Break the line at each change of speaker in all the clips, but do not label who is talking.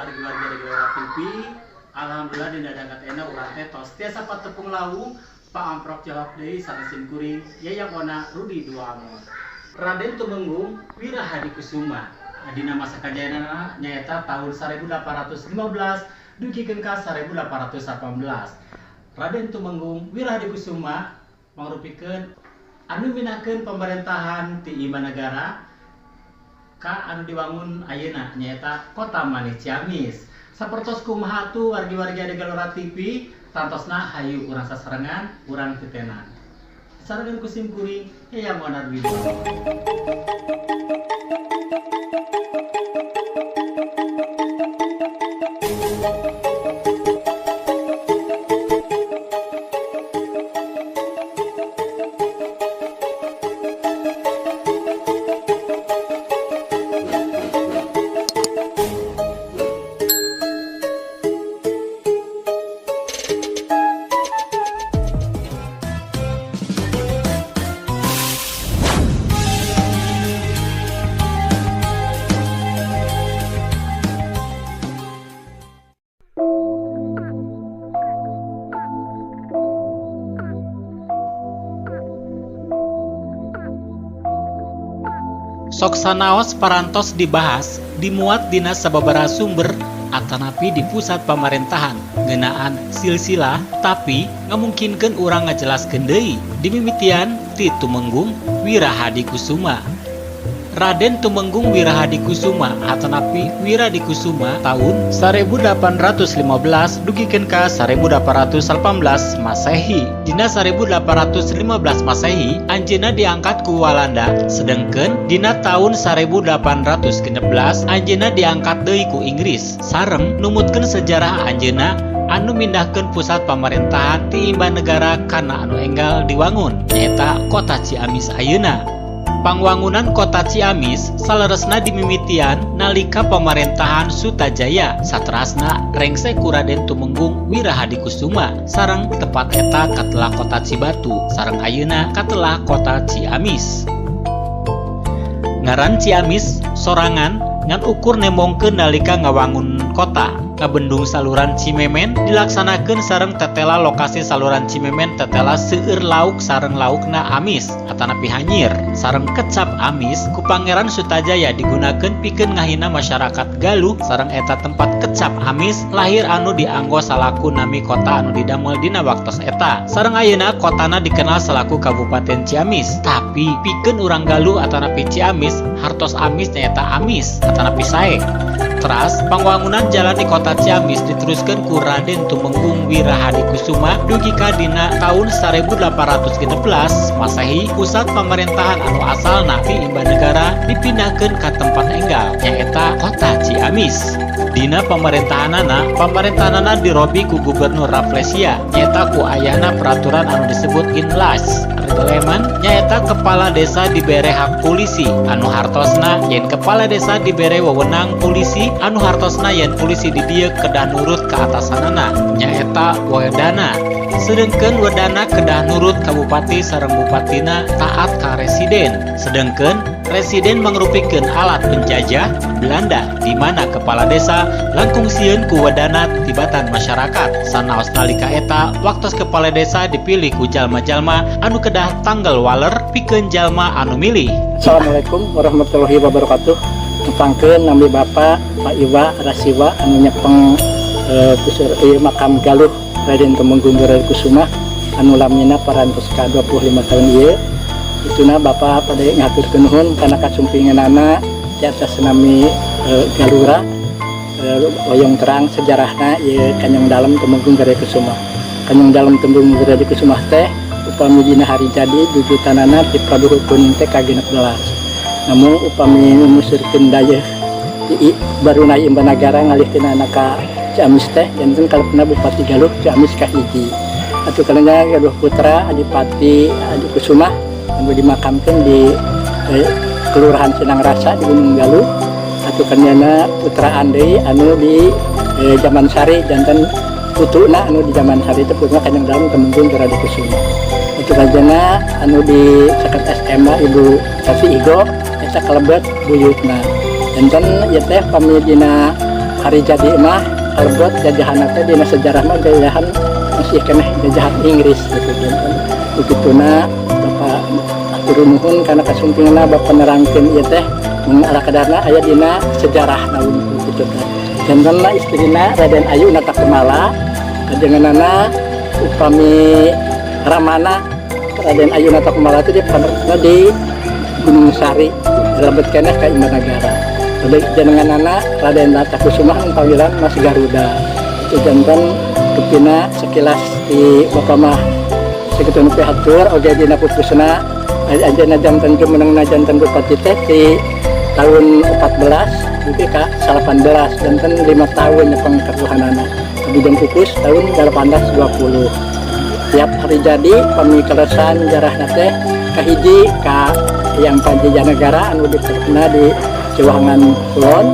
Wargi-wargi di Gelora TV. Alhamdulillah, dina danget ayeuna urang teh tos tiasa patepung lawung paamprok jawab deui sareng sim kuring, Yayang Ona Rudi Dua Amor. Raden Tumenggung Wirahadikusuma dina masa kajayaanana nyaeta tahun 1815 dugikeun ka 1818. Raden Tumenggung Wirahadikusuma mangrupikeun anu mindahkeun pemerintahan ti Imbanagara ka anu diwangun ayeuna, nyaeta Kota Manis Ciamis. Sapertos kumaha tuh, wargi-wargi ada Gelora TV, tantosna hayu urang sasarengan urang titenan. Sarengan ku sim kuring, Yayang Ona Rudi. Sok sanaos parantos dibahas, dimuat dina sababaraha sumber atanapi di pusat pemerintahan ngeunaan silsilah, tapi ngamungkinkeun urang ngajelaskeun deui dimimitian ti Tumenggung Wirahadikusuma. Raden Tumenggung Wirahadikusuma atanapi Wiradikusuma tahun 1815 dugikeun ka 1818 Masehi. Dina 1815 Masehi anjeunna diangkat ku Walanda, sedengkeun dina tahun 1816 anjeunna diangkat deui ku Inggris. Sareng numutkeun sejarah anjeunna anu mindahkeun pusat pamerintahan ti Imbanegara kana anu enggal diwangun, nyaeta Kota Ciamis ayeuna. Pangwangunan Kota Ciamis saleresna dimimitian nalika pemerintahan Sutajaya, saterasna rengse ku Raden Tumenggung Wirahadikusuma, sareng tempat eta katelah Kota Cibatu sareng ayeuna katelah Kota Ciamis. Ngaran Ciamis sorangan ngan ukur nembongkeun nalika ngawangun kota. Ngabendung saluran Cimemen dilaksanakeun sareng tetela lokasi saluran Cimemen tetela seueur lauk sareng laukna amis atanapi hanyir sareng kecap amis, ku Pangeran Sutajaya digunakeun pikeun ngahina masyarakat Galuh. Sareng eta tempat kecap amis lahir anu dianggo salaku nami kota anu didamel dina waktos eta. Sareng ayeuna kotana dikenal selaku Kabupaten Ciamis, tapi pikeun urang Galuh atanapi Ciamis hartos amis nyaeta amis atanapi sae. Teras pangwangunan jalan di Kota Ciamis diteruskan ku Raden Tumenggung Wirahadikusuma dugi ka dina tahun 1816 Masehi pusat pemerintahan anu asalna ti Imbanegara dipindahkeun ka tempat enggal, nyaeta Kota Ciamis. Dina pemerintahanana dirobi ku Gubernur Rafflesia, nyaeta ku ayana peraturan anu disebut Inlas Reglemen, nyaeta kepala desa dibere hak polisi, anu hartosna yen kepala desa dibere wewenang polisi, anu hartosna yen polisi di dieu kedah nurut ka atasanana, nyaeta wedana, sedengkeun wedana kedah nurut ka bupati sareng bupatina taat ka residen, sedengkeun residen mangrupikeun alat penjajah Belanda, di mana kepala desa langkung sieun ku wedana tibatan masyarakat. Sanaos nalika eta waktos kepala desa dipilih ku jalma-jalma anu kedah tanggal waler pikeun jalma anu milih.
Assalamualaikum warahmatullahi wabarakatuh. Tepangkeun nami Bapak Pak Iwa Rasiwa anu nyepeng puseur ieu makam Galuh Raden Tumenggung Kusuma anu lamina parantos ka 25 tahun ieu. Ituna Bapak pada ngaturkeun nuhun kana kasumpinganana di atas nami Galura hoyong terang sejarahna ieu Kanjeng Dalem Tumenggung Kusuma. Kanjeng Dalem Tumenggung Kusuma teh upami dina hari jadi jujutanana ti Prabu Kuning teh ka-16. Namun upami musurkeun dayeuh Barunai Imbanagara ngalihkeunana ka Ciamis teh janten kalepna Bupati Galuh Ciamis kahiji. Atuh kalanya gaduh putra Adipati Adi Kusuma anu dimakamkeun di Kelurahan Sinang Rasa di Gunung Galuh. Atuh kanyana putra deui anu di Jaman Sari, janten putuna anu di Jaman Sari itu putuna Kanjeng Dalem Tumenggung Kusuma. Atuh kajana anu di saket SMA Ibu Sasi Igo eta kalebet buyutna. Janten ieu teh pami dina Hari jadi mah kalebet jajahan teh dina sejarah mah jajahan masih keneh jajahan Inggris gitu janten. Begituna Bapak hatur nuhun karena kasumpinganna Bapak nerangkeun ieu teh mun ala kadarna aya dina sejarah naon gitu teh. Jantenna istrina Raden Ayu Natakumala, kajenenganna upami ramana Raden Ayu Natakumala itu di di Gunung Sari, lebet keneh ka Imbanagara. Jadi jenenganana Raden Natakusumah panggilan Mas Garuda. Itu janten rupina sekilas di Bapak mah sekitu nu hatur oge dina pupusna anjeunna janten jumenengna janten bupati teh di tahun 14 dugi ka 18, janten 5 tahun nyepeng ketuhanana. Abdi pupus tahun 1820. Tiap hari jadi pami kaleresan jarahna teh kahiji ka yang Panji Negara anu diterkena di Ciwangan Kulon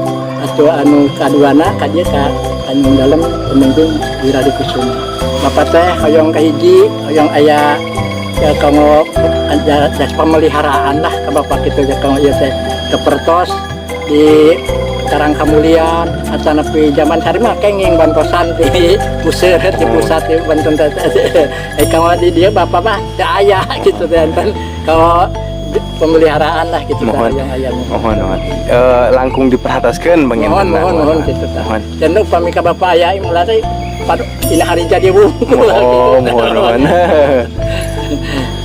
atau anu kaduana ka dieu ka Tanjung Dalem Tumenggung Wirahadikusuma. Bapak teh hoyong kahiji hoyong aya ya kanggo jas pemeliharaan lah ke Bapak gitu ya, kanggo ieu teh kepertos di Karang Kamulian atanapi zaman sari mah kenging bantosan di puseur di pusat di Banten teh eh kanggo di dieu Bapak mah teu aya gitu teh, enten kalau pemeliharaan lah gitu.
Mohon.
Tah, yang aya.
Mohon, mohon. Langkung diperhatoskeun.
Mohon, mohon, mohon gitu tah.
Mohon.
Dan upami ka Bapak aya mulai teh padu dina hari jadi wungkul.
Oh, mohon, mohon.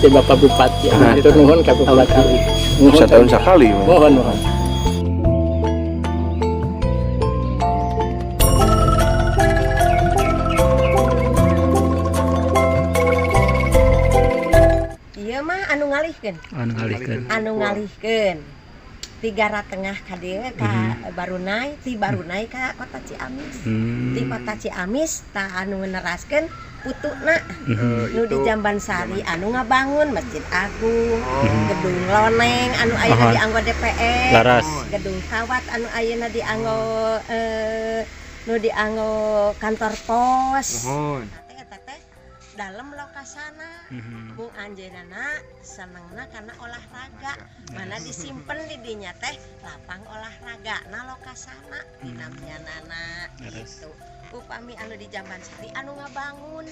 Si Bapak Bupati itu nuhun ka Bupati. Nuhun.
Setahun sekali.
Mohon, mohon.
Ieu mah anu ngalihkeun.
Anu ngalihkeun.
Anu ngalihkeun. Ti Garatengah ka dieu ka Barunai, ti Barunai ka Kota Ciamis. Ti Kota Ciamis tah anu neraskeun putuna nu di Jamban Sari anu ngabangun Masjid Agung, Gedung Loneng anu ayeuna dianggo DPR.
Laras.
Gedung Kawat anu ayeuna dianggo nu dianggo kantor pos. Teh eta teh dalem lokasana. Mung anjeunna senengna karena olahraga, mana disimpen di dinya teh lapang olahraga na lokasana dinamianana gitu. Upami anu di Jamban Sari anu ngabangun.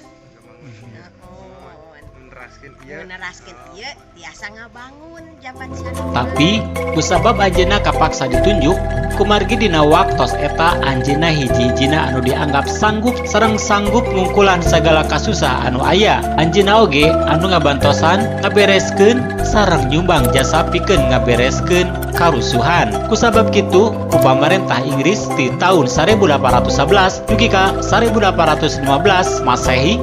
Nuhun. Meneraskeun ieu tiasa ngabangun Jamban Sari.
Tapi kusabab anjeunna kapaksa ditunjuk kumargi dina waktos eta anjeunna hiji-hijina anu dianggap sanggup sareng sanggup ngungkulan sagala kasusah anu aya. Anjeunna oge anu ngabantosan ngabereskeun sareng nyumbang jasa pikeun ngabereskeun karusuhan. Kusabab kitu ku pamarentah Inggris di tahun 1811 dugi ka 1815 Masehi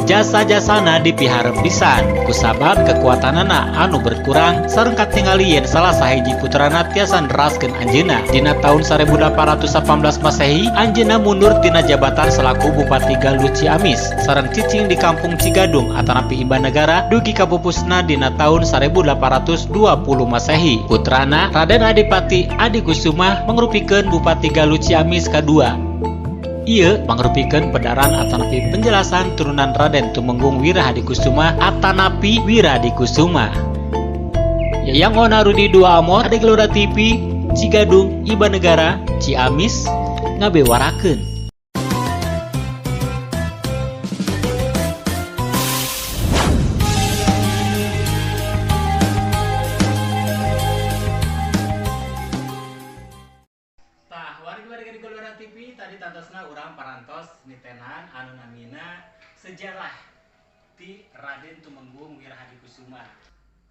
jasa-jasana dipiharep pisan kusabab kekuatanana anu berkurang sareng katingali yen salah sahiji putrana tiasa neraskeun anjeunna. Dina tahun 1818 Masehi anjeunna mundur tina jabatan selaku Bupati Galuh Ciamis sareng cicing di kampung Cigadung atanapi Imbanagara dugi kapupusna dina tahun 1820 Masehi. Putrana Raden Adipati Adikusumah mangrupikeun Bupati Galuh Ciamis kadua. Ieu mangrupikeun pedaran atanapi penjelasan turunan Raden Tumenggung Wirahadikusuma atanapi Wiradikusuma. Yayang Ona Rudi Dua Amor, Ade Gelora TV, Cigadung, Ibanegara, Ciamis, ngabewarakeun. Tah, wargi-wargi di Gelora TV, tadi tantosna urang parantos nitenan anu namina sejarah ti Raden Tumenggung Wirahadikusuma.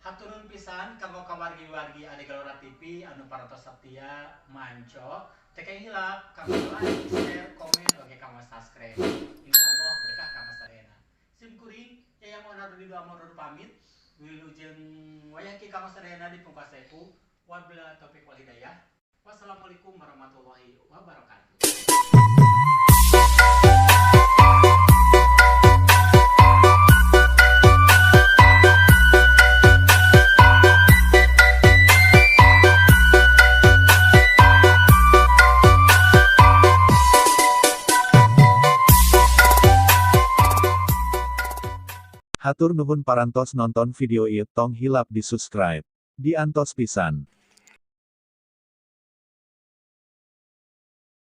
Hatur nuhun pisan kanggo kawargi-wargi Ade Gelora TV anu parantos setia manco. Teu hilap kanggo like, share, komen, oge kanggo subscribe. Insyaallah berkah kanggo sadayana. Sim kuring Yayang Onar Rudi Dua Amor pamit. Wilujeng wayah ki kanggo sadayana dipungkasi ku wabillahi taufik wal hidayah. Wassalamualaikum warahmatullahi wabarakatuh.
Hatur nuhun parantos nonton video ieu, tong hilap di subscribe. Diantos pisan.